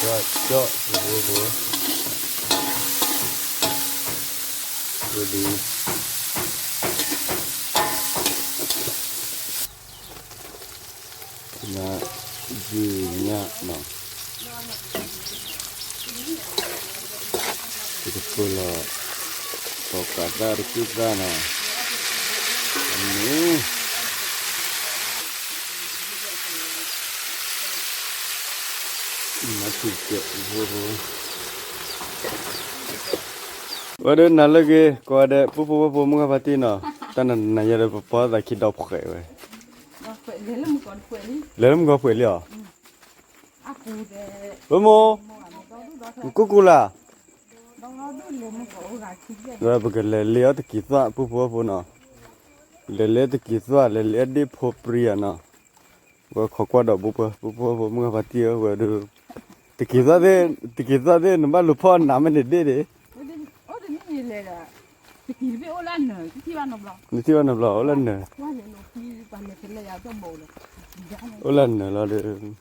ကၠီၣ်ဖိဖိ, ဝဲဒၣ် နယုၢ်ညၣ်နီၤ, ယကပၢလီၤ သီကးသၣ်တက့ၢ်သၣ်နီၤ, အမ့ၢ် မၤထံၣ်ကဲးဖိဖိ, ဝဲဒၣ်နၤလၢဂ့ၤ ကိးဂၤဒဲး ပုၢ်ဖိဝဲၢ်ဖိ မုၢ်ဂၤဖါတံၢ်နီၤ, တၢ်နနၤယဲဒီး ပပီသးခံဒီဖှဲးဝဲ, လဲၤလၢမုၢ်ကီၢ်ဖှဲးလံအီၤ, ဝဲမိၢ် နကူကူလၢ်, ဒီးပကလဲၤလ့အီၣ်တကံၢ်သွၣ် ပုၢ်ဖိဝဲၢ်ဖိနီၤ, လဲၤလ့အီၣ်တကံၢ်သွၣ် လဲၤလ့အီၣ်ဒ့ၣ်ဖိပြံယၤနီၤ, ဝဲခိးကွၢ်ဒီးဘိပှၤ ပုၢ်ဖိဝဲၢ်ဖိ မုၢ်ဂၤဖါတံၢ်ဧၢ ဝဲဒၣ် တကံၢ်သွၣ်သ့ၣ် တကံၢ်သွၣ်သ့ၣ် နဘၣ်လူၤဖီၣ်နၤမ့ၢ်န့ၣ်ဒ့ၣ်ဒ့ၣ်, နထံၣ်ဘၣ်နဘျီ အိၣ်လၢနၢၤ, အိၣ်လၢနၢၤလီၤဒီး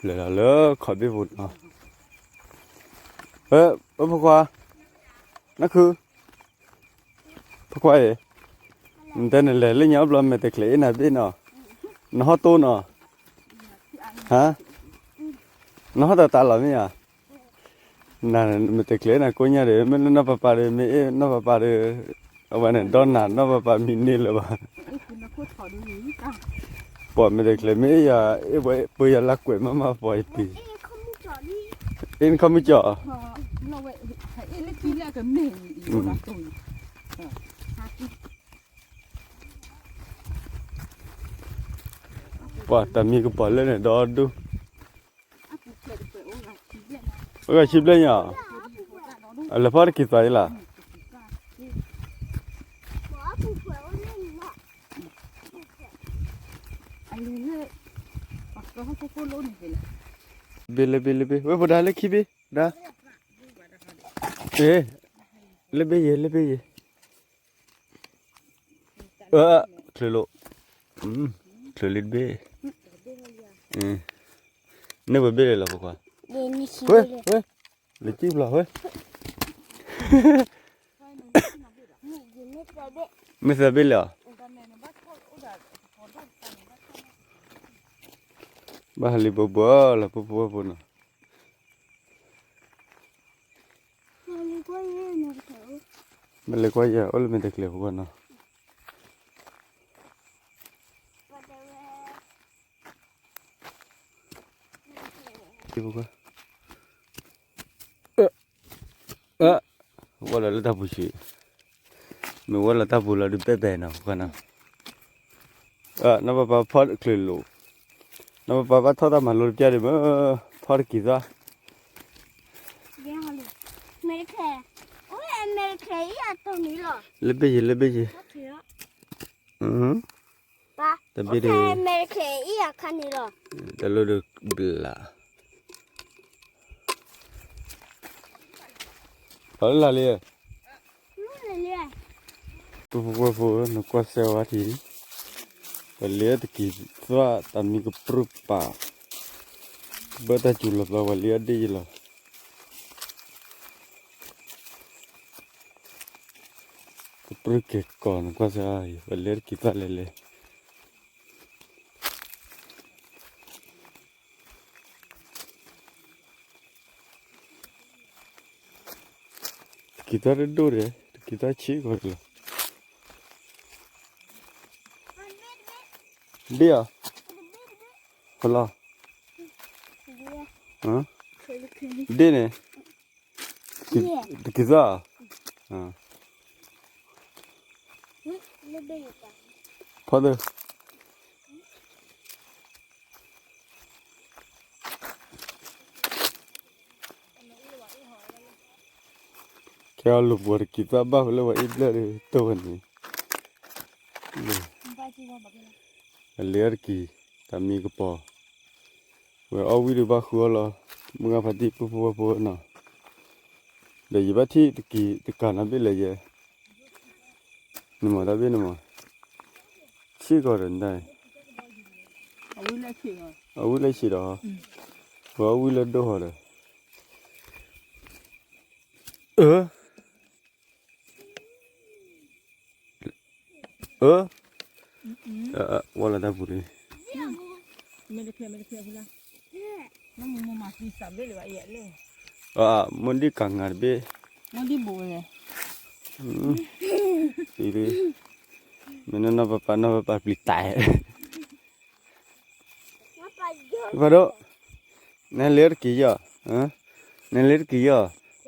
လဲၤလီၤလၢခီၣ်ဘ့ၣ်ပူၤနီၤ, ဖိခွါ, နခု ဖိခွါအံၤ, နတဲနလဲၤလၢညါအိၣ်ဘျီ မဲာ်တချဲးအ့ၣ်နၤဘ့ၣ်နီၤ, နဟီၣ်တိၢ်နီၤ, ဟါ, နဟီၣ်တၢ်တၢ်လီၤမ့ၢ်ဧါ, နမဲာ်တချဲးအ့ၣ်နၤကိးညါဒီး မ့ၢ်လၢနီၢ်ပၤပၤဒီး မ့ၢ်အ့ၣ်နီၢ်ပၤပၤဒီး, အဝဲန့ၣ် ဒီးနၤနီၢ်ပၤပၤမံၤန့ၢ်လၢၤဘၣ်, ပှၤမဲာ်တချဲးမ့ၢ်အ့ၣ်ယၤ အ့ၣ်ပှၤပၢယၤလၢကွဲးမးမးပှၤအံၤပံၤ, အ့ၣ်နခီၣ်မုၢ်ကၠီၣ် ပှၤတၢ်မံၤကပီၤလၢန့ၣ်ဒီဒူၣ်, အိၣ်ဂၤဆံဘျဲၣ်ညါ, အလဲၤဖီၣ်တကံၢ်သွၣ်အံၤလီၤ, ဘ့ၣ်လၢဘ့ၣ်လၢဘ့ၣ် ဝဲဖိဒါလၢခံဘ့ၣ်ဒါ, လၢဘ့ၣ်ယဲ လၢဘ့ၣ်ယဲ ချုးလိာ်, ချုးလံတဘ့ၣ်, န့ၢ်ပဘ့ၣ်လၢလီၤဖိခွါ, ဝဲ, ဝဲ, လၢကံၣ်ဖျီၣ်ဝဲ, မ့ၢ်သၢဘ့ၣ်လၢအီၤ, ဘၣ်ဟးလံဘိဘိလၢဖိဖိဖိနီၤ မ့ၢ်လဲၤကွၢ်ယဲ အိၣ်လၢမဲာ်တကျဲၤဖိခွါနီၤ. ဝဲလီၤလၢတၢ်ပူၤဆံး, မ့ၢ်ဝဲလီၤတၢ်ပူၤလီၤဒုးပဲပဲနီၤ ဖိခွါနီၤ. နီၢ်ပၤပၤဖီၣ်တချုးလိာ်, နီၢ်ပၤပၤဘၣ်ထီၣ်တၢ်မၤလိတပျၢ်ဒံးမ့ၢ်, ဖီၣ်တကံၢ်သၣ် လၢဘ့ၣ်ယံၤ လၢဘ့ၣ်ယံၤ, တဘ့ၣ်ဒံး, တလိၣ်ဒုးဘျး, ပှၤလၢလၢ်လံ, ပုၢ်ဖိဝဲၢ်ဖိ နကွၢ်စဲဝဲထံၣ်, ပလဲၤတကံၢ်သွၣ် တၢ်မံကပြုၢ်ပာ်, ဘၢတၢ်စူၤလီၤသီ ပှၤလံအီၣ်ဒ့ၣ်ယံၤလီၤ. ကပြုၢ်က့ၤကီး နကွၢ်စၢ်အံၤ ပလဲၤတကံၢ်သၣ်လဲၤလဲၤ, တကံၢ်သၣ်တဒိၣ်ဒီး တကံၢ်သၣ်ဆံးကီးလီၤ. ဒ့ၣ်ဧါ, ဖလီၤ, ဒ့ၣ်န့ၣ် တကံၢ်သၣ်, ဖီသၢ, ကဲအီၤလိာ်ပှၤတကံၢ်သၣ်ဘၣ်ဖဲလၢပှၤအ့ၣ်ဘျဲၣ်ဒီး တိၢ်ဝဲန့ၣ်, အလဲၤအီၣ်တကံၢ်, တၢ်မံကပီၤ, ဝဲအီၣ်ဝံၣ်ဒီးဘၣ်ဃုအီၣ်လီၤ, မုၢ်ဂၤဖါတံၢ် ပုၢ်ဖိဝဲၢ်ဖိနီၤ, ဒီးယဘၣ်ထံၣ်တကံၢ်တကးနီၤဘ့ၣ်လဲၤယဲ, နမၤတၢ်ဘ့ၣ်နမၤ, ဆ့ၣ်ကီးဒီးနတၢ်, အဝံၣ်လၢဆံးဒီး, ပှၤအဝံၣ်လၢဒိၣ်ဟီဒီး, အၢ အၢ, ဝဲလီၤတၢ်ပူၤလံ, မ့ၢ်တဖျဲၣ်မ့ၢ်တဖျဲၣ်ဖုလၢ, မ့ၢ်မ့ၢ်မၤသံသးဘ့ၣ်လၢၤဘၣ်ယဲၢ်လၢ, မ့ၢ်ဒ်ကၤငါတဘ့ၣ်, မ့ၢ်ဒ်ဘူးလဲၣ်, မ့ၢ်နီၢ်နီၢ်ပၢ်ပၢ်နီၢ်ပၢ်ပၢ်ပျံၤတၢ်, ပၢ်ဒိၣ်, နလဲၤတက့ၤယီၤ, နလဲၤတက့ၤယီၤ,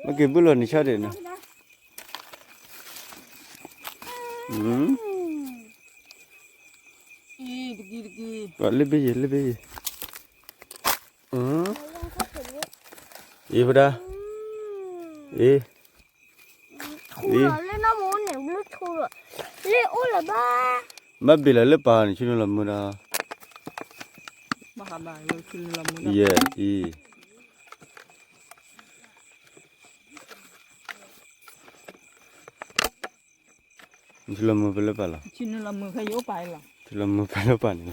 မ့ၢ်က့ၤဘုၣ်လီၤနံၤဆၣ်ဒံးနီၤ, လၢဘ့ၣ်ယဲၢ် လၢဘ့ၣ်ယဲၢ်, အံၤဖဒၣ်, အံၤ, အံၤ, လၢအိၣ်လၢၤဘၣ်, ဘၣ်ဘ့ၣ်လီၤလၢပၢ်န့ၣ် ဆူနုာ်လီၤမုာ်ဒီး, ယဲၢ်အံၤ နထူလီၤမုာ်ဖဲလၢပၢ်လီၤ, ထူလီၤမုာ်ဖဲလၢပၢ်န့ၣ်လီၤ,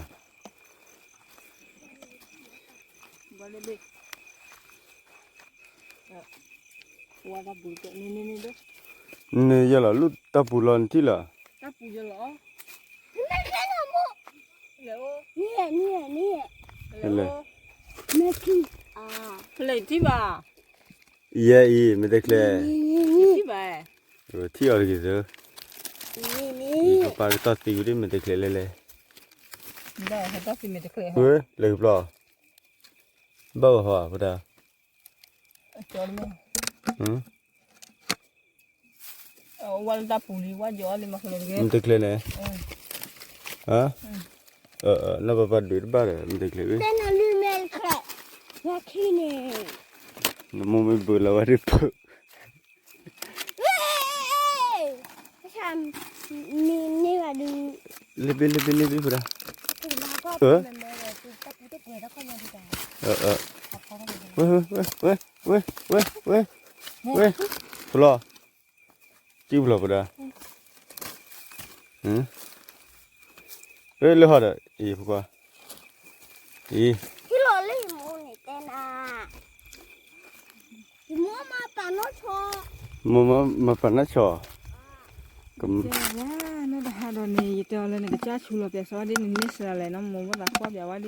န့ၣ်ယဲၢ်လီၤ လူၢ်တၢ်ပူၤလီၤနထံၣ်လီၤ, လဲၣ်, လဲၣ်, ယဲအံၤ မ့ၢ်တချ့, ထံၣ်အီၤတဂ့ၤသၢ, ပပၢ်ကတီၢ်သံဝဲဒ်မ့ၢ်တချ့လဲၣ်လဲၣ်, ဝဲလဲၤကပျီၢ်, ဘၣ်ဝဲဟီဖဒၣ် မ့ၢ်တချ့န့ၣ်, နီၢ်ပၢ်ပၢ်ဒုးတဘၣ်ဒီး မ့ၢ်တချ့, နမိၢ်မ့ၢ်ဘၢလီၤဝဲဒ်ပၢ်, လ့ဘ့ၣ်လ့ဘ့ၣ်လ့ဘ့ၣ်ဖဒၣ်, ဝဲ, ဝဲ, ဝဲ, ဝဲ, ဝဲ, ဝဲ, ဖျီၣ်, ကံၢ်ဖျီၣ်ဖဒၣ်, လၢဟီၣ်ဒီး အံၤဖိခွါ, အံၤ, မိၢ်မၤပာ်နီၢ်ဆီ, နီၢ်တဟါဒီးန့ၣ် ယတဲအီၤလၢနကစၢ်ဆူလီၤပၠးစီဝဲဒ်နန့ၢ်စှၤလဲၣ်နီၤ မိၢ်ဘၣ်သးကွၢ်ပၠးဝဲဒ်,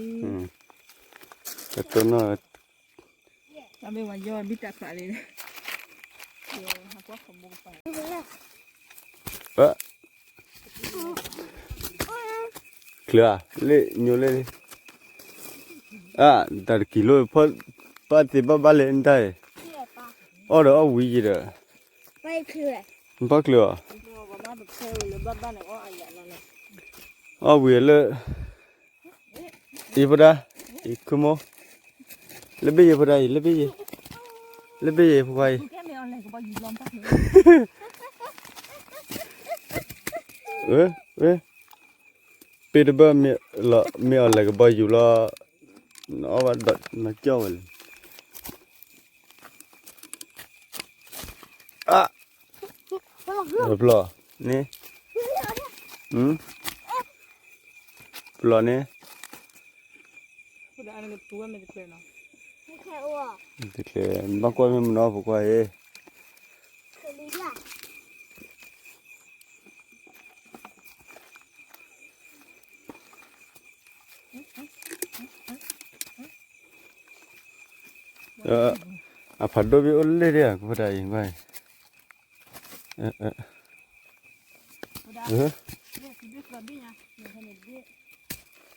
တၢ်ဘ့ၣ်ဝဲယီၢ်ဘံၣ်တၢ်ဖျးလံ, ချၢဧါ, လ့ၣ်ညိလ့ၣ်, အၢ တၢ်တကံၤလိၣ်, ပၢ်သ့ဘၣ်ဘၣ်လဲၣ်နတၢ်အံၤ, အီၣ်ဒီးအီၣ်ဝံၤယံၤဒီး, ဘၣ်ချၢအီၤ, အီၣ်ဝံၤလၢ အံၤဖဒၣ်, အံၤခူမိၢ်, လၢဘ့ၣ်ယဲၢ်ဖဒၣ်အံၤ, လၢဘ့ၣ်ယဲၢ်, လၢဘ့ၣ်ယဲၢ်ဖိခွါအံၤ, ဝဲ, ဝဲ, ပ့ၢ်တဘၣ်မ့ၢ်အီၤလဲၤကဘီယူၤလီၤ, နအီၣ်ဘၣ်ဒီးနကၠီၣ်ဝဲလဲၣ်, အ ဖျီၣ်န့ၣ်, ဖျီၣ်န့ၣ်, တချ့, ဘၣ်ကွၢ်မ့ၢ်မနီၤဖိခွါအံၤ, အဖးဒိၣ်ဘ့ၣ်အိၣ်လၢဒၣ်အကဖၢဒၣ်အံၤဘၣ်အံၤ,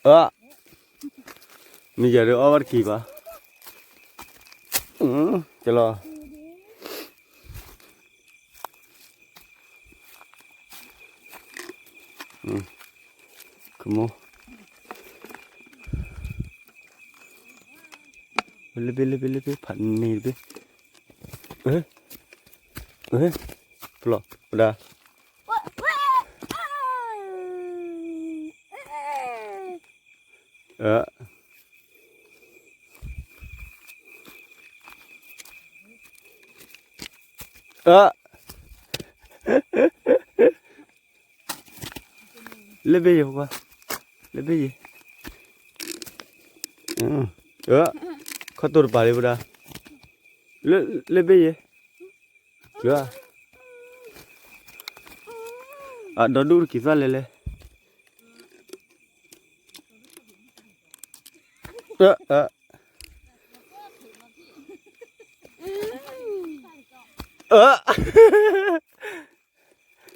အၢ, မ့ၢ်ယၤဒုးအီၣ်ဘၣ်တကံၢ်ဘၣ်, ကလီၤ ခမူ, လၢဘ့ၣ်လၢဘ့ၣ်လၢဘ့ၣ် ဖးန့ၢ်တဘ့ၣ်, ဖျီၣ်ပဒၣ်, အၢ, လ့ၣ်ဘ့ၣ်ယဲၢ်ဖိခွါ, လ့ၣ်ဘ့ၣ်ယဲၢ်, ခီတိၢ်တပၤလံဝဲဒၣ်, လ့ၣ်ဘ့ၣ်ယဲၢ်, အဒီဒူၣ်တကံၤသွၣ်လဲၤလဲၤ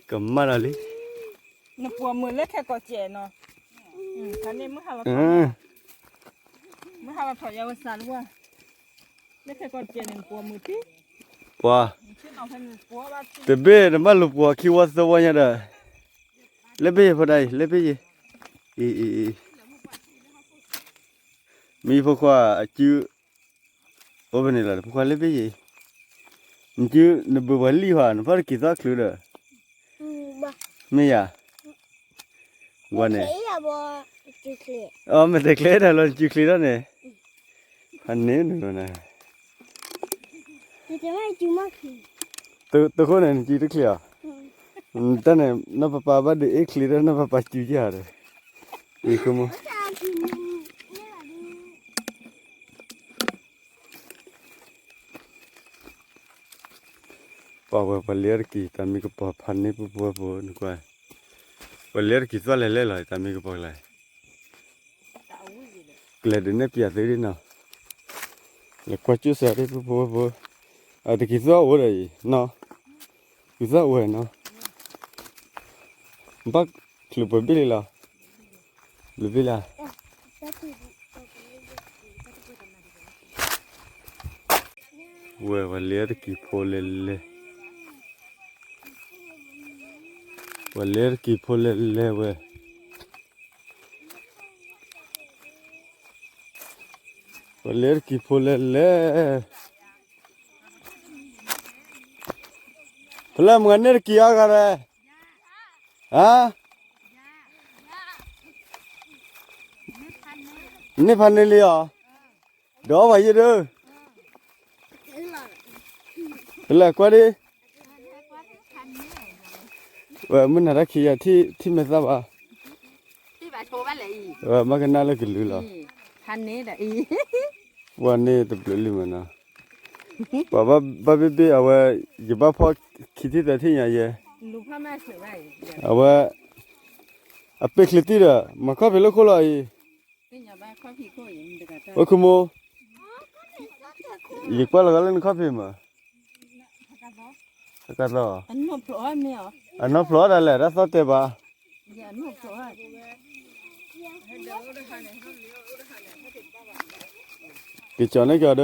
ကမၣ်ဒီးလံ, နပှၤမုာ်လၢခဲကိးစဲးနီၤ, မုၢ်ဟါလီၤထီၣ်ယၤဝဲစးလၢ, လၢခဲကိးစဲးန့ၣ် နပှၤမုာ်တံၢ်, ပှၤ, တဘ့ၣ်နဘၣ်လူၤပှၤခံဝီသၢဝီညါဒီး, လ့ၣ်ဘ့ၣ်ယဲၢ်ဖိဒၣ်အံၤ လ့ၣ်ဘ့ၣ်ယဲၢ်, အံၤအံၤအံၤ, မ့ၢ်ဖိခွါအစု အိၣ်ဖဲန့ၣ်လီၤ ဖိခွါလ့ၣ်ဘ့ၣ်ယဲၢ်, နစုနဘုးပှၤလံၣ်ဟါ နဖီၣ်တကံၤသွၣ်ချုးဒီး, မ့ၢ်ယၤ, ဝဲန့ၣ်, အမ့ၢ်တကျဲဒၣ်လီၤ နစုချ့ထီၣ်န့ၣ်, ဖးန့ၢ်နုာ်လီၤနၤ, တဃိန့ၣ် နစုတချ့အီၤ, တၢ်န့ၣ် နီၢ်ပပၢ်ဘၣ်ဒုးအ့ၣ်ချ့ဒီး နီၢ်ပပၢ်စုယၤဒီး, အံၤဃိမ့ၢ် ပှၤဝဲပှၤလ့အီၣ်တကံၤ တၢ်မ့ၢ်ကပီၤဖးန့ၢ်ပူဖိဝဲဖိနကွၢ်, ပှၤလ့အီၣ်တကံၤသွၣ်လဲၤလဲၤလီၤ တၢ်မ့ၢ်ကပီၤကလဲၤ, ကလဲၤဒုးနဲၣ်ပျးသုဒ်နီၤ, လဲၤကွၢ်ကၠိစၢ်ဒ်ပူဖိဝဲဖိ, အတကံၤသွၣ်အိၣ်ဒီးအံၤနီၤ, ကံၤသွၣ်အိၣ်နီၤ, ဘၣ်ချုးပှဲၤဘ့ၣ်လံလီၤ, ဘျုးဘ့ၣ်လံ ဝဲပှၤလ့အီၣ်တကံၤဖိလဲၤလဲၤ, ပှၤလ့အီၣ်တကံၤဖိလဲၤလဲၤဝဲ, ပှၤလ့အီၣ်တကံၤဖိလဲၤလဲၤ, ဖဲလဲၣ်မုၢ်ဂၤန့ၣ်တကံၤအါဂၤလဲၣ်, ဟါ, န့ၢ်ဖးန့ၢ်လံအီၤ, ဒီးအီၣ်ဘၣ်ယဲၢ်ဒုး, ဖဲလဲၣ်ကွၢ်ဒံး, ဝဲမုၢ်နၤတၢ်ခံးယၤ ထံၣ်မဲာ်သၣ်ဘၣ်, ဝဲမ့ၢ်ကနၣ်လၢကလုာ်လီၤ, ပှၤန့ၣ်တဘျုးလံမးနီၤ, ပှၤဘၣ်ဘၣ်ဘ့ၣ်ဘ့ၣ်အဝဲ, ယဘၣ်ဖီၣ်ခံထံၣ်သၢထံၣ်ညါယဲၢ်, အဝဲ, အပ့ၤချ့တံၢ်ဒီး မၤခီၣ်ဖံးလၢခိၣ်လီၤအံၤ, အိၣ်ခိမိၣ်, ယကွၢ်လီၤဂာ်လၢနခီၣ်ဖံးမး, တကးသီ, အနီၢ်ဖျိးဒၣ်လဲာ် တၢ်သီၣ်တဲာ်ဘၣ်, က့ၤကၠီၤန့ၢ်က့ၤအီၤဒီး ဒီးနဖီၣ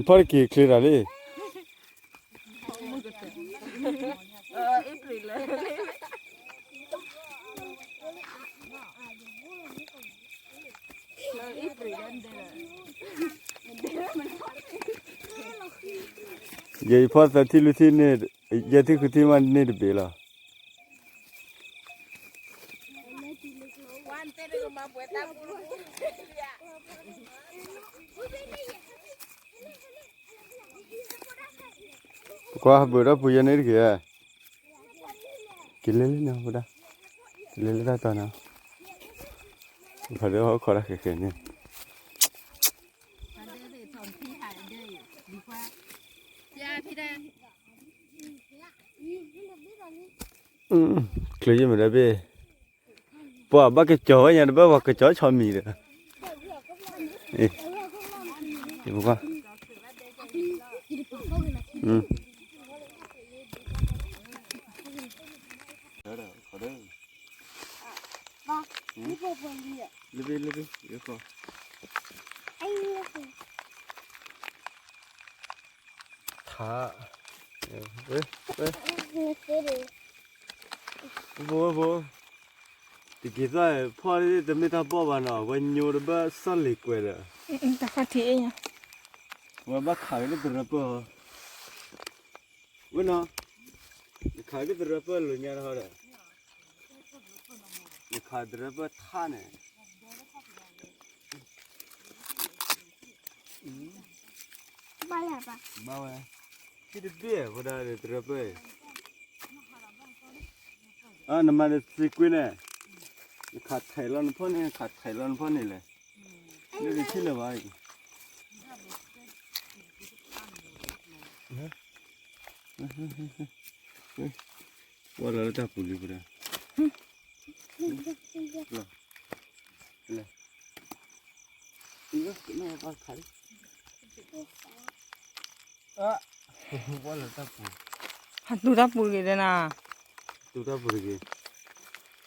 ်တက့ၤချ့တၢ်လံ, ယဲယဖီၣ်သၢထံၣ်လွံၢ်ထံၣ်န့ၣ်, ယဲၢ်ထံၣ်ဃုထံၣ်မးန့ၢ်တဘ့ၣ်လီၤ. ကွၢ်ဘုးဒီးပူၤယဲန့ၣ်တက့ၢ်, က့ၤလဲၤလၢန့ၣ်ဝဲဒၣ်, က့ၤလဲၤလၢတၢ်တီၤန့ၣ်, ဖးဒၢဟီၣ်ခိၣ်တၢ်ဃဲၤဃဲၤန့ၣ် ချ့ယမ့ၢ်ဒီးဘ့ၣ်, ပှၤဘၣ်ကစီၤဝဲညါတဘၣ်ပှၤကစီၤဆီမံၤဒီး, ထါ, ဖိ, တက့ၤသီၣ်ဖီၣ်တမ့ၢ်တၢ်ဘီၣ်ဘၣ်နီၤ, ဝဲညိတဘၣ်စီၣ်လ့ၤကွဲးဒီး, တၢ်ခီၣ်ထံးအ့ၣ်ညါ, ဝဲဘၣ်ခးက့ၤလၢတရၢပၢၢ်ဟီ, ဝဲနီၤ, နခးက့ၤတရၢပၢၢ်လၢညါတဟီဒီး, နခးတရၢပၢၢ်ထါန့ၣ်, ဘၣ်ဝဲ, ဟံၣ်တဘ့ၣ်ဖိဒါတရၢပၢၢ်, နမၤတသ့ကွ့န့ၣ်, နခးထဲးလီၤနဖီၣ်န့ၣ် နခးထဲးလီၤနဖီၣ်န့ၣ်လဲၣ်, လၢနထံၣ်လၢၤဘၣ်အံၤ ပှၤလၢတၢ်ပူၤလံပဒၣ်, လၢ, ပှၤလၢတၢ်ပူၤ, ဟးတူၢ်တၢ်ပူၤတဂ့ၤဒဲနၤ, တူၢ်တၢ်ပူၤတဂ့ၤ,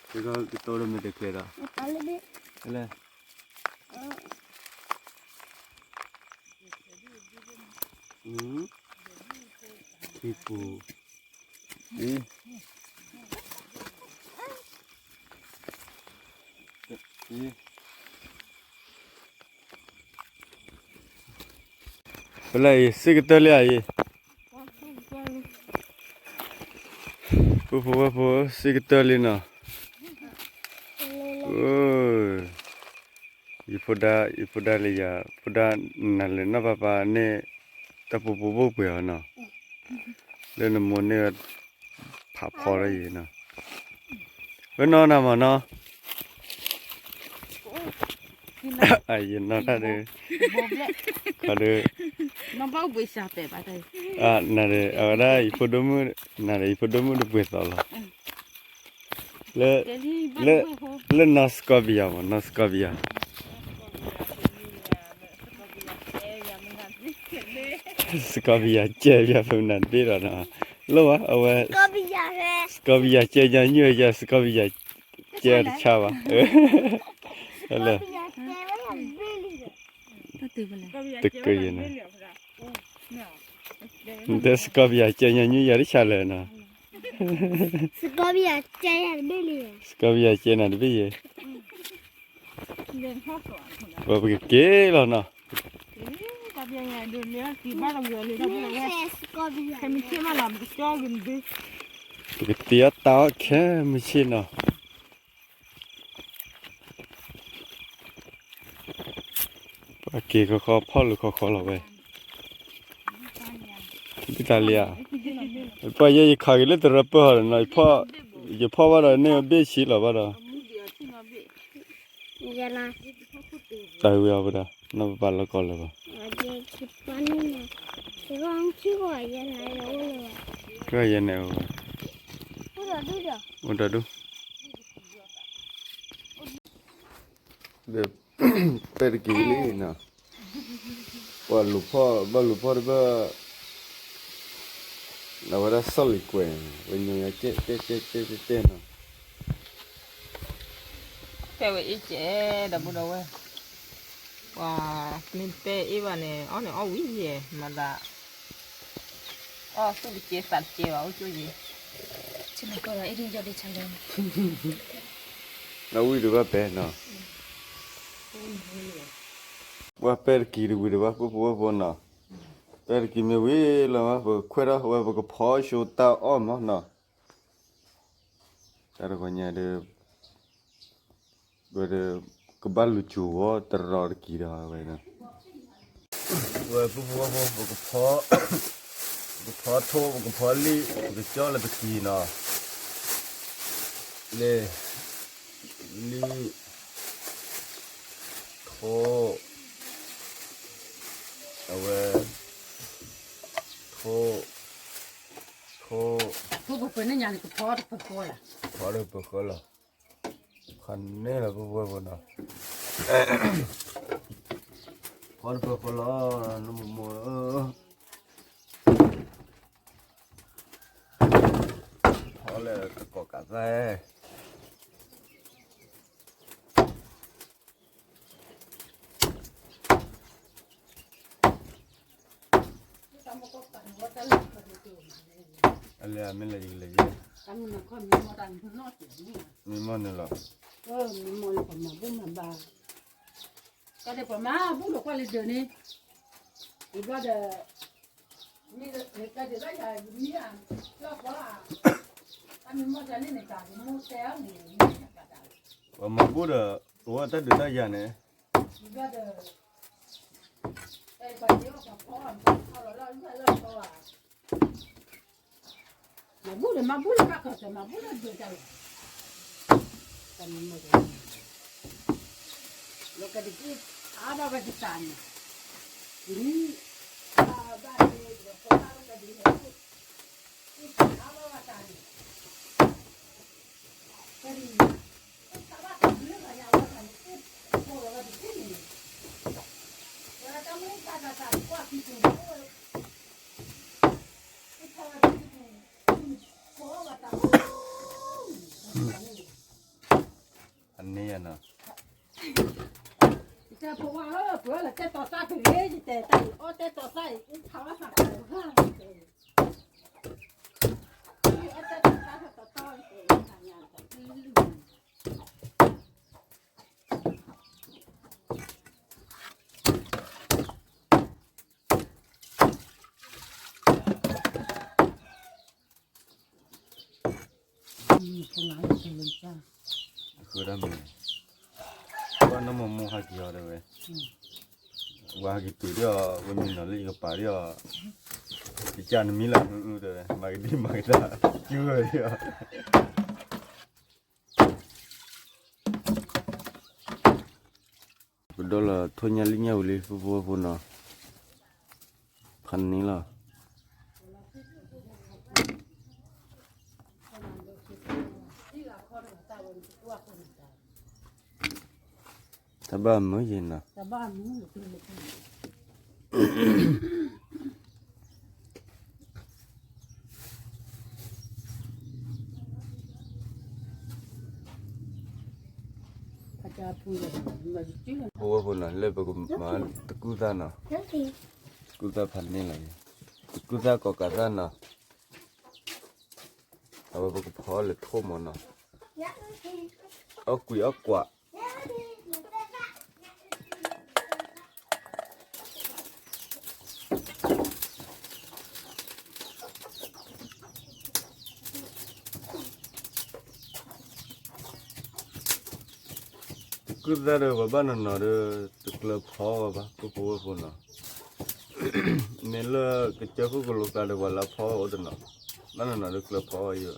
ကကတိၤလၢမဲာ်တကျဲၤဒီး, လၢ ထံပူၤ, အံၤ, အံၤ, ဖဲလဲၣ်အံၤ စံးကတၢၢ်လံဧါအံၤ, ပုၢ်ဖိဝဲၢ်ဖိ စံးကတၢၢ်လံနီၤ, ယဖိဒါ ယဖိဒါလၢယၤ ဖိဒါနၤလၢနီၢ်ပၤပၤန့ၣ် တၢ်ပူၤပူၤဘိၣ်ပှဲၤအီၤနီၤ, လၢနမိၢ်န့ၣ် ဖးဖီထီၣ်ယံၤနီၤ, ဝဲနီၤနၤမးနီၤ, ယနီၢ်တၢ်ဒီး, ခီဒီး, နၤဒီး အဝဲဒၣ်ယဖိဒိၣ်မုၣ် နၤဒီး ယဖိဒိၣ်မုၣ်တပှဲၤသီလီၤ, လၢ, လၢနီၢ်စကီပယၤမး နီၢ်စကီပယၤ စကီပယၤကဲပယၤဖဲမနၤတဘ့ၣ်ဒီးနီၤ, လိၣ်ဘၣ်အဝဲ, စကီပယၤကဲညီနုၢ်ယၤ စကီပယၤကဲတဆါဘၣ်, လၢ, တကယၤန့ၣ်, ဒီးစကီပယၤကဲညီနုၢ်ယၤတဆါလဲၣ်နီၤ, စကီပယၤကဲနၤတဘ့ၣ်ယဲ, ပှၤပကက့ၤလီၤနီၤ, ပကတ့အီၣ်တၢ်အီၣ်ခဲမုၢ်ဆ့ၣ်နီၤ, ပှၤက့ၤခီခီဖီၣ်လၢခီခီလီၤဝဲ, ဘၣ်တၢ်လံဧါ, ပှၤယဲယခးက့ၤလၢတရၢပၢၢ်ဟီဒီးနီၤ, ယဖီၣ်ဘၣ်ဒီးန့ၢ်ဘ့ၣ်ဆံးလီၤဘၣ်ဒီး တၢ်ဝံၤအီၤဝဲဒၣ် နီၢ်ပပၢ်လီၤကီၢ်လၢၤဘၣ်, ကဲယဲန့ၣ်, အိၣ်ဒီးဒူၣ်, ဒီးပဲတက့ၤလံနီၤ, ပှၤလူၤဖီၣ် ဘၣ်လူၤဖီၣ်တဘၣ်, အဝဲဒၣ်ဆီၣ်လံၤကွဲး, ဝဲညါကဲကဲကဲကဲကဲနီၤ ပဲဝဲအ့ၣ်ကဲ ဒီပုၢ်ဒီဝဲၢ်, ပှၤမ့ၢ်ပဲအ့ၣ်ဘၣ်န့ၣ် အီၣ်န့ၣ်အီၣ်ဝံၤယဲၢ် မၤသး, အီၣ်သူၣ်တကဲသးတကဲဘၣ် အိၣ်ကၠိယဲၢ်, လၢဝံၤတဘၣ်ပဲနီၤ, ပှၤပဲတက့ၤတဝံၤတဘၣ် ပုၢ်ဖိဝဲၢ်ဖိနီၤ, ပဲတက့ၤမ့ၢ်ဝံၤလီၤ ပခွဲးထီၣ်ဝဲ ပကဖီၣ်ဆိတၢ်အီၣ်မးနီၤ, တၢ်တဂီၤညါဒီး ဝဲဒီး ကဘၣ်လူၤစူၤဝဲတရီတက့ၤဒီးဝဲ, ဝဲပုၢ်ဖိဝဲၢ်ဖိ ပကဖီ, ပကဖီထိ ပကဖီလံာ် ပကကၠီလၢပကံၤနီၤ, လံာ်, လံာ်, ထိ, အဝဲ, ထိ, ထိ, ဖီတပဃီလီၤ, ဖီန့ၢ်လီၤပုၢ်ဖိဝဲၢ်ဖိနီၤ, ဖီတပဃီလီၤ, နမိၢ်မိၢ်ဧၢ, ဖီလၢတကိးကးသၢ အလဲၤမ့ၢ်လဲၤယကလဲၤယဲ, မ့ၢ်မီၢ်န့ၣ်လီၤ, တၢ်ဒဲးပှၤမၤဘူၣ်ဒီးကွၢ်လၢဒၢးန့ၣ်, ယဘျီဒီး မ့ၢ်တၢ်ဒ်သိးယၤ ယမံၤဧါ လီၢ်ကီဧါ, တၢ်မံၤမီၢ်တၢ်န့ၣ်န့ၣ် တၢ်မ့ၢ်တဲအီၤန့ၣ် မ့ၢ်တၢ်တၢ် ပှၤမၤဘူၣ်ဒီး အဝဲတၢ်ဒုးတၢ်ယၤန့ၣ် ယဘျီဒီး တၢ်ပှၤက့ၤအီၣ်ပှၤဖီအီၣ် ဖီလီၤလီၢ်လီၢ်လီၢ်ကီဧါ မၤဘူၣ်ဒီးမၤဘူၣ်လၢဘၣ်ခီၣ်ဆၢ မၤဘူၣ်လၢဒိးတၢ်လီၤ, တၢ်မ့ၢ်မီၢ်တၢ်န့ၣ် လီၤကဒံးက့ၤ အါဘၣ်ဝဲတစးန့ၣ် ဒ် ဘၣ်ဘၣ်န့ၣ် ဒီးဖိသၣ်လီၤကဒံးန့ၣ် အါဘၣ်ဝဲတၢ်န့ၣ် ကဒံး တၢ်ဘၣ်တၢ်ဘျုးဘၣ်ညါဝဲတၢ်န့ၣ် ဖိလီၤဝဲတစးန့ၣ် ဝဲတၢ်မ့ၢ်တၢ်တၢ်တၢ်ကွၢ်ကံၢ်ပူၤ အန့ၣ်ယနီၤ, ယတဲဖိဝါဧၢ ပှၤလၢတဲတီၤသၣ်တဂ့ၤ ယတဲတၢ်အံၤ အီၣ်တဲတီၤသၣ်အံၤ အူဖးဝဲသးကၢၤဂၤ ယတဲ အီၣ်တဲတီၤသၣ်တီၤတီၤ ယတဲ အဃိဒၣ်မ့ၢ် ပှၤနီၢ်မီၢ်မိၢ်ဟးက့ၤအီၤတဲဝဲ, ဝဲဟးက့ၤတုၤဒီး ဝဲမံနီၤလၢယကပၤဒီး ယကၢ်နမံလၢအအူအူတဲဝဲ မၤကဒံမၤကတၢ် ကၠူဝဲဒီး ကဒီးလီၤထိၣ်ညၣ်လံၣ်ညၣ်ဝံၤလံ ဖိဖိဖိနီၤ, ဖးန့ၣ်လီၤ. တၢ်ဘၣ်မုာ်ယဲနီၤ, ဖိဝဲဖိနီၤ လၢပကမၤတကူၣ်သၣ်နီၤ, တကူၣ်သၣ်ဖးန့ၣ်လီၤ, တကူၣ်သၣ်ကိးကးသၣ်နီၤ, အဝဲပကဖီလၢထိၣ်မးနီၤ, အီၣ်ကွံာ်အီၣ်ကွး တကူၣ်သၣ်ဒီး ပှၤဘၣ်နီၢ်နီၢ်ဒီး တကျၢၤဖီဝဲဘၣ် ကိၣ်ဖိဝဲၢ်ဖိနီၤ, မ့ၢ်လၢကစၢၢ်ခိၣ်ကလိၤသးဒီး ပှၤလၢဖီအိၣ်တနီၤ, ဘၣ်နီၢ်နီၢ်ဒီးကျၢၤဖီဝဲယိၤ,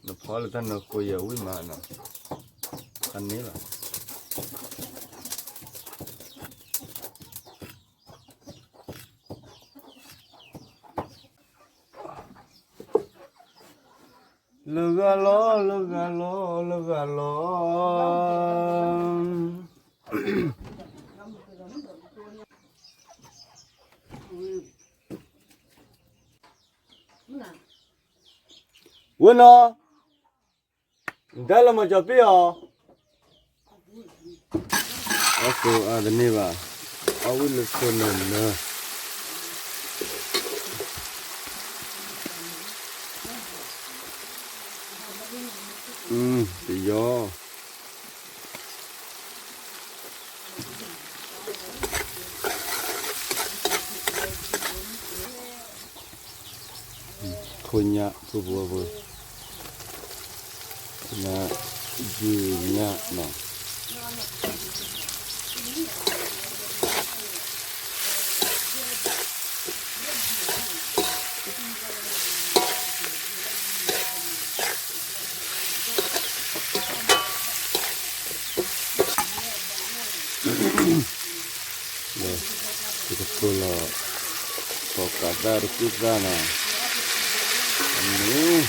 နဖီလၢတၢ်နၢဃိယဲၢ်ဝံၣ်မးနီၤ, ဖးန့ၣ်လီၤ. လၢဂၤလီၤ လၢဂၤလီၤ လၢဂၤလီၤ. ဝဲနီၤ နတၢ်လၢမၤကၠီၤပ့ၢ်အီၤ, အီၣ်သိအါတန့ၢ်ဘၣ်, အီၣ်ဝံၣ်လၢခိၣ်နၢ်နၢ်, ပယီၤ ခိၣ်ညၣ် ခိၣ်ဖိဝဲဖိ, ခိၣ်ညၣ် ယုၢ်ညၣ်နီၤ. ပကပၢလီၤ ကိးကးသၣ်တကူၣ်သၣ်နီၤ, အန့ၣ်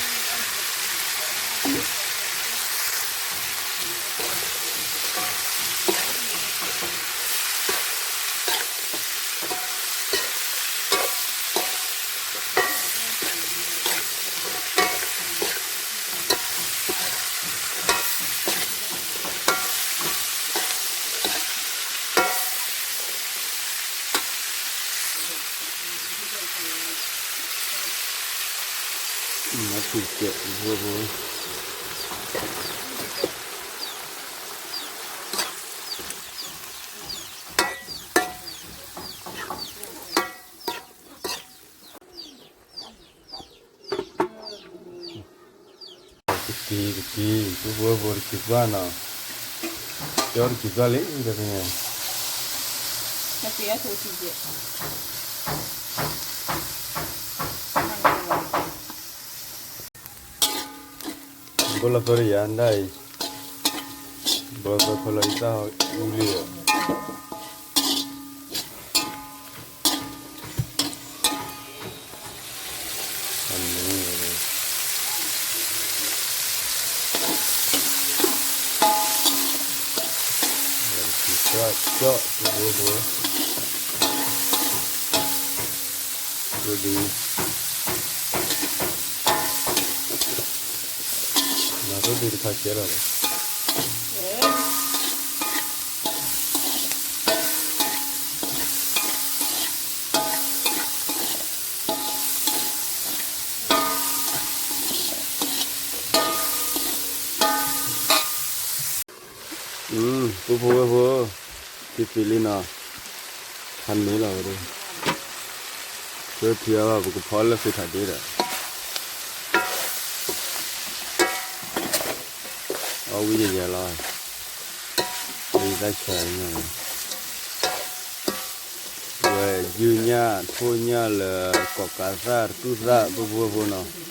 မၤထူၣ်ကဲးဖိဖိ, တက့ၤ တက့ၤ ပူဖိဝဲၢ်ဖိ တက့ၤကွၢ်နီၤ, ကၠီတက့ၤကွၢ်လံ တဖဲန့ၣ် ဘိလီၤသီတယၤဒၣ်အံၤ, ဘိလီၤသီဖဲလီၤအံၤတၢ်အူလံဒီး ကၠီၣ် ကၠီၣ် ပူဖိဝဲၢ်ဖိ ဒ် မၤဒ်တခါကဲလီၤလီၤ. ပူဖိဝဲၢ်ဖိ က့ၤက့ၤလံနီၤ, ဟးန့ၢ်လီၤဝဲဒၣ်, ဆၢထံအီၤ ပကဖီလၢဃ့ထီၣ်ဒ့ဒီး အီၣ်ဝံၤယဲၢ်ယဲၢ်လီၤ, ဝဲယုၢ်ညၣ်ထိၣ်ညၣ်လၢ ကိးကးသၣ်တကူၣ်သၣ် ပူဖိဝဲၢ်ဖိနီၤ.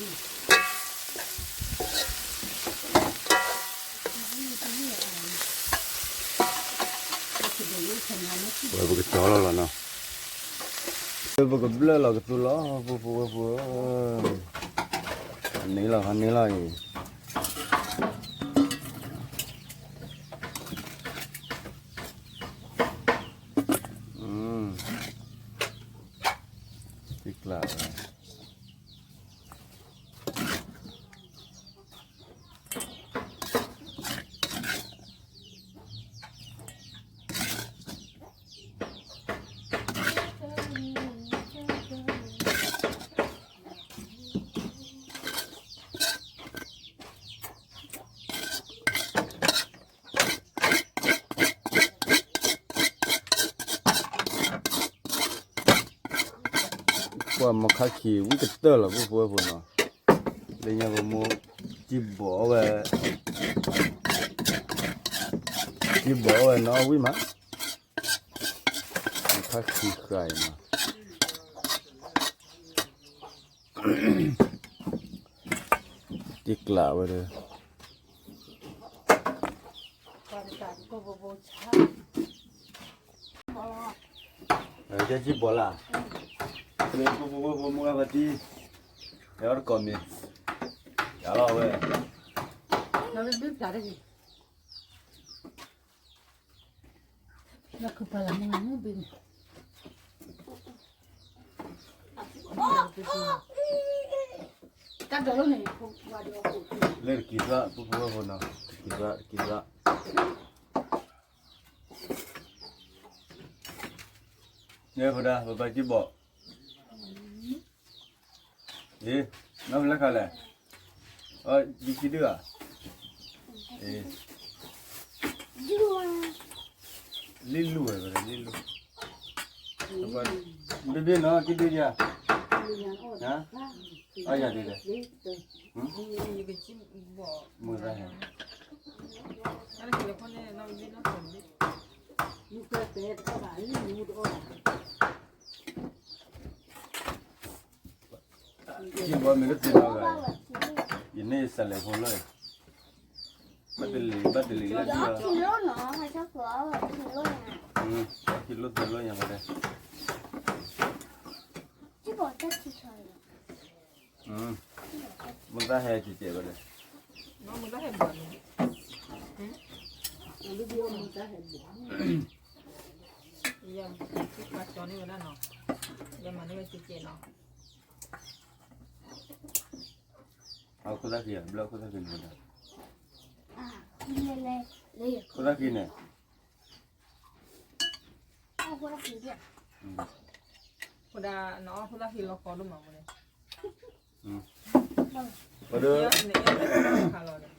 ဝဲပကတီၤလီၤလီၤနီၤ, ပကဘျၢၣ်လီၤကသူလီၤ ပူဖိဝဲၢ်ဖိ, ဟးန့ၢ်လီၤ ဟးန့ၢ်လီၤအံၤ, တကျးဝဲ ပှၤမၤခါခံးဝံၣ်ကတၢၢ်လီၤ ပူဖိဝဲၢ်ဖိနီၤ, လၢညါပမိၢ်စံၣ်ဘီးဝဲ, စံၣ်ဘီးဝဲနီၤဝံၣ်မး, မၤခါခံးဃာ်အံၤနီၤ, တ့ကျးဝဲဒီး ကဲစံၣ်ဘီးလၢ်, ပူဖိဝဲၢ်ဖိမုၢ်ဂၤဖါတံၢ်, ဟဲအီၣ်တကိးမ့ၤ, ယၤလီၤဝဲ, လၢခုပာ်လၢမုၢ်ဘ့ၣ်န့ၣ် တၢ်ဒိးလီၤန့ၣ်, လၢတက့ၤသၣ် ပူဖိဝဲၢ်ဖိနီၤ, တက့ၤသၣ် တက့ၤသၣ်, နဲဖိဒါ ပဘၣ်စံၣ်ဘီး, အ့ နီၢ်ဖဲလဲၣ်ခါလဲၣ်, ယခံဒုၣ်ဧါ, လံၣ်လူၢ်ဝဲ လံၣ်လူၢ်, ဘ့ၣ်ဘ့ၣ်နီၤ ခံဒုၣ်ယၤ, အယၤဒ်လဲၣ်, မုၢ်သၣ်ဟဲ, စံၣ်ဘီးမ့ၢ်ကသ့နီၤဂၤ, ယန့ၢ်စးလဲၤဖိလၢ, ဘၣ်တလံၤ ဘၣ်တလံၤလၢဒ်လီၤ, ဘၣ်ခံလိၣ်သၢလိၣ်ညါဝဲဒၣ်, မုၢ်သၣ်ဟဲကဲးကဲးဝဲဒၣ်, အခိၣ်သၣ်ခံး ဘျၢၣ်ခိၣ်သၣ်ခံး ခိၣ်သၣ်ခံးန့ၣ်, ဝဲဒၣ်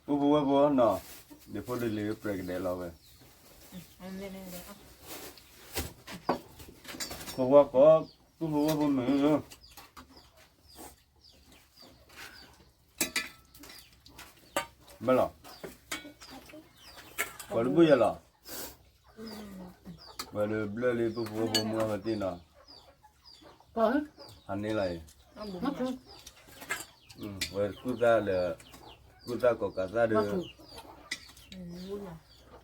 ပူဖိဝဲၢ်ဖိနီၤ, ဒ်ဖိဒ်လံၤပြဲးကဒဲးလီၤဝဲ, ဖိဝဲၢ်ကိး, ပူဖိဝဲၢ်ဖိမ့ၢ် အ မ့ၢ်လီၤ, ပှၤတဘုၣ်ယဲလီၤ, ဝဲဒၣ်ဘျၢလံ ပုၢ်ဖိဝဲၢ်ဖိမုၣ်အဝဲသ့ၣ်နီၤ, ဟးန့ၢ်လီၤအံၤ, ဝဲကူၣ်သၣ်ဒီး, ကူၣ်သၣ်ကိးကးသၣ်ဒီး,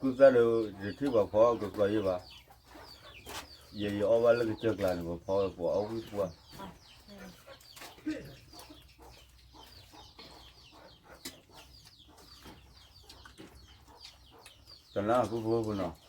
ကူၣ်သၣ်ဒီး တထံၣ်ပှၤဖီကကျီယဲဘၣ်, ယဲယအီၣ်ဘၣ်လၢကစၢၢ်ကျါန့ၣ် ပှၤဖီဝဲပှၤအီၣ်ဝံၣ်ပှၢ် တနၢ်ပုၢ်ဖိဖိနီၤ,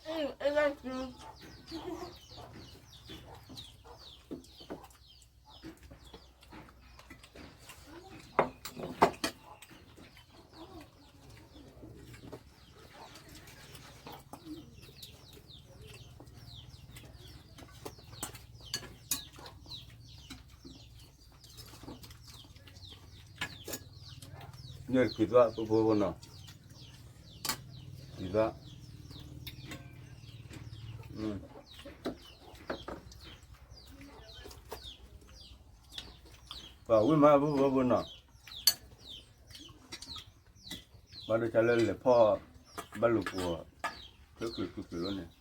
န့ၣ်ခံသၣ် ပုၢ်ဖိဖိနီၤ, ခံသၣ်, ပှၤဝံၣ်မး ပုၢ်ဖိဖိနီၤ, ဘၣ်ဒိဆါလၢလဲၤဖီၣ်, ဘၣ်လူၤပှီၤ, ချၢချုးချုးချုးလီၤန့ၣ်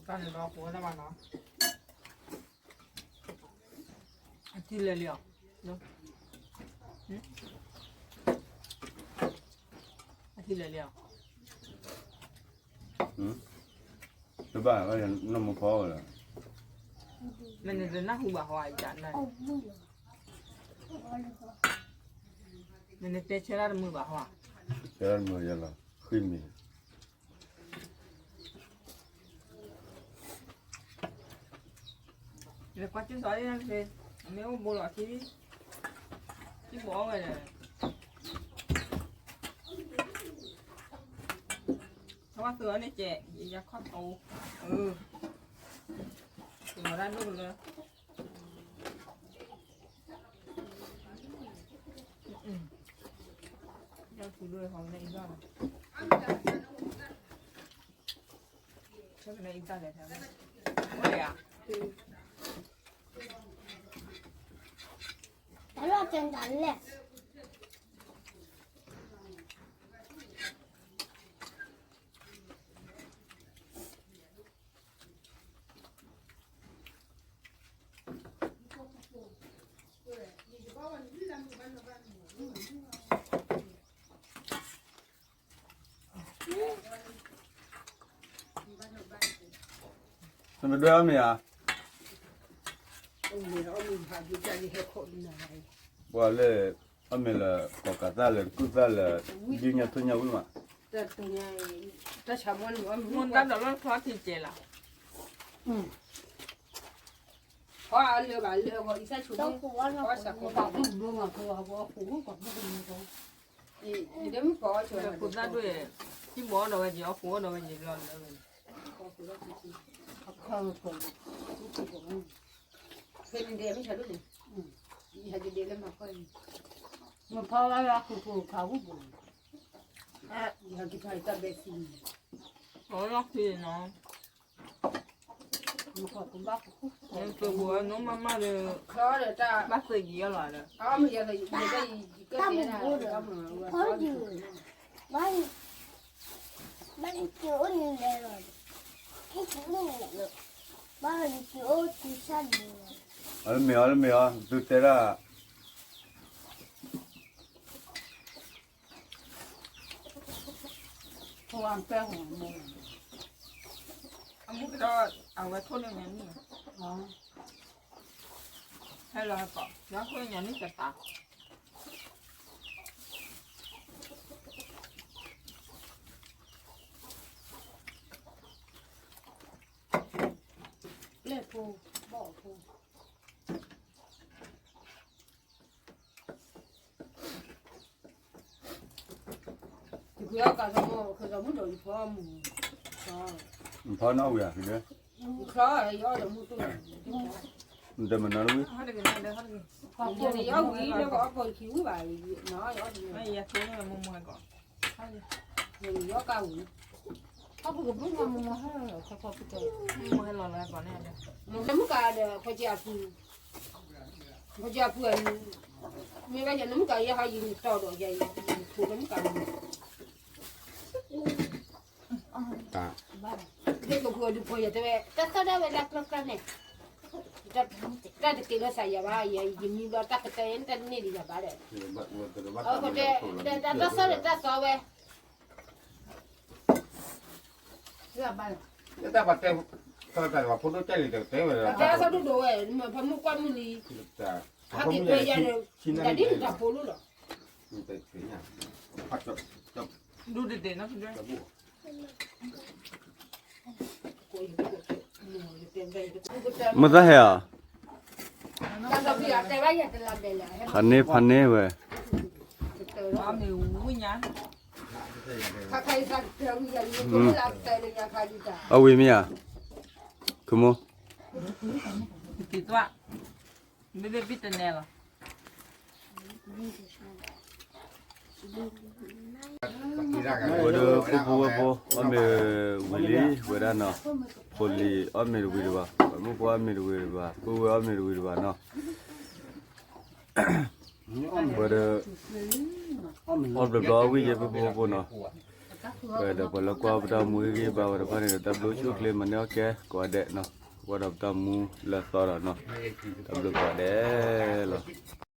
တၢ်န့ၣ်ဒီးပဝဲဒၣ်ဘၣ်နီၤ, အထံလဲၤလံအီၤ, အထံလဲၤလံအီၤ, တဘၣ်နီၢ်မူဖီဝဲလီၤ, မ့ၢ်နတနၢ်ဟူဘၣ်ဟီအံၤတၢ်နၢ်, မ့ၢ်နတဲဆၢတၢ်တမုာ်ဘၣ်ဟီ, ဆၢတၢ်တမုာ်ယဲလီၤ, ဃံမံၤ လဲၤကွၢ်ကၠူၣ်စီၤအ့ၣ်, အမ့ၢ်အိၣ်ဘိလီၤခံ, ထံၣ်ဘိအီၣ်ဝဲဒီး, ထီၣ်ဘၣ်သုးအီၤန့ၣ်ကဲ, ယခီၣ်တိ, သုးမီၤတၢ်ဒိၣ်ကလၢ နမ့ၢ်ဒွဲၣ်အီၣ်မ့ၤဧါ, ပှၤလၢ အီၣ်မ့ၤလၢ ကိးကးသၣ်လၢ ကူၣ်သၣ်လၢ ဒ်ညါထိၣ်ညါဝံၣ်မး, တၢ်တညါ, တၢ်ဆါမီၢ်န့ၣ် မ့ၢ်တၢ်ဒီးလီၢ်ဖျီထံကဲလီၤ, ဖီအလၢဘၣ်လၢအဂီၢ် အံသၣ်ဆိး, ဖီစးခိးပာ်ဖှိၣ်ဘျိမး ဖီအီၣ်ခိၣ်မုၣ်ကိးမုၣ်ကမုၣ်, ခိၣ်သၣ်ဒိၣ်, ထံဘီအီၣ်ဒီးဝဲက့ၤ အီၣ်ခိၣ်အီၣ်ဒီးဝဲက့ၤလီၤလၢဝဲန့ၣ်, အခီၣ်ခိၣ်, ဖဲန့ၣ်ဒဲးမ့ၢ်ဆါဒိၣ်န့ၣ်, ယဟဲက့ၤဒဲးလၢမၤခီန့ၣ်, မၤဖီဝဲလၢခိၣ်ခိၣ်ခးဝူၣ်ပူၤ, ယဟဲက့ၤဖးတၢ်ဘဲသံန့ၣ်, အီၣ်လီၤဖံးနီၤ ကဘိးနီၢ်မးမးဒီး ဘၣ်သ့ၣ်ကံအီၤလီၤဒီး, တၢ်မုၢ်ဘိဒီး, ဘၣ်, ဘၣ်က့ၤအိၣ်န့ၣ်လဲၤလီၤ, ဟဲက့ၤအိၣ်န့ၣ်လီၤ, ဘၣ်က့ၤအိၣ်တုၤဆၣ်န့ၣ်လီၤ, အီၤလၢမ့ၢ်အီၤလၢမ့ၢ်အီၤ သုတဲဒၣ် ဖိအံၤပဲၢ်ဟိၣ်မူ, အမူကဒီး အဝဲထိၣ်လၢညါန့ၣ်, ဟဲလီၤဟဲကီး ယၤဃိညါန့ၣ်တတၢ် ပျဲၢ်ဖိ ဘီၣ်ဖိ ယဖီအီၣ်ကးသီမီၢ် ခီသီမုၣ်ဒီးယဖီအီၣ်မူ ဖီနီၣ်ဝံၤဧါ ဖီ ယအီၣ်ဒီးမုၢ်တူၢ် နတမၤနီၣ်လၢဝံၤ ယအီၣ်ဝံၤလၢကအီၣ်ပိာ်ခံဝံၤဘၣ် ယအီၣ်တမံၤ ယအီၣ်ကးဝံၤ ဟီၣ်ဖိကပူၤမုၢ်ဟဲလီၤလၢကီးန့ၣ် နမုၢ်ကးဒီး ခီကၠီအပူၤ ခီကၠီအပူၤ မ့ၢ်ဘၣ်ယနမုၢ်ကးယဲဟီယံၤန့ၣ်တီၢ်ဒီးယဲ ယဖိနမုၢ်ကးမုၢ် ယကပူၤဒုးဖိယတဲဝဲ တၢ်သီၣ်ဒၣ်ဝဲဒၣ်ကျၢ်ကျၢ်န့ၣ် တၢ်တက့ၤလီၤစးယၤဘၣ် ယမံဘျီတၢ်ကတၢၢ်ယဲ တၢ်တန့ၢ်ဒံးယၤဘၣ်ဒီး အဃိတဲ တၢ်သီၣ်ဒီးတၢ်သီဝဲ တၢ်ပတဲ တၢ်ပဖိဒိၣ်တဲလံတတဲဝဲ တၢ်သီၣ်ဒိၣ်ဒိၣ်ဝဲ ဖဲမုၢ်ကွၢ်မုၢ်လံ ဟဲက့ၤခွဲးယၤဒီး တၢ်ဒ်န့ၣ်တၢ်ဖိလိၣ်လီၤ ဒူတတဲနီၤ မ့ၢ်သးဟဲဧါ ဖးန့ၢ်ဖးန့ၢ်ဝဲ အဝံၤမ့ၢ်ဧါ ခမိၣ် ဘ့ဘ့ဘံၣ်တနဲလီၤ ဝဲဒၣ်ဖိဖိဝဲဖိ အီၣ်မ့ၤဝံၤလံဝဲဒၣ်နီၤ, ဖိလံၤအီၣ်မ့ၤတဝံၤတဘၣ်, မုၣ်ဖိအီၣ်မ့ၤတဝံၤတဘၣ်, ပုၢ်ဝဲၢ်အီၣ်မ့ၤတဝံၤတဘၣ်နီၤ, ဝဲဒီး အီၣ်ဘျီဘျီဝံၤယဲၢ်ဖိဖိဖိနီၤ, ဝဲဒီးပှၤလၢကွၢ်ပတၢ်မူဟ့ၣ်ဂံၢ်ဘါဝဲတဖၣ်န့ၣ်ဒီး တၢ်ဘျုးဆိၣ်ချ့မၤန့ၢ်အီၣ်ကဲကိးဂၤဒဲးနီၤ, ကွၢ်ဒီးပတၢ်မူလၢအသီဒီးနီၤ, တၢ်ဘျုးကိးဂၤဒဲးလီၤ.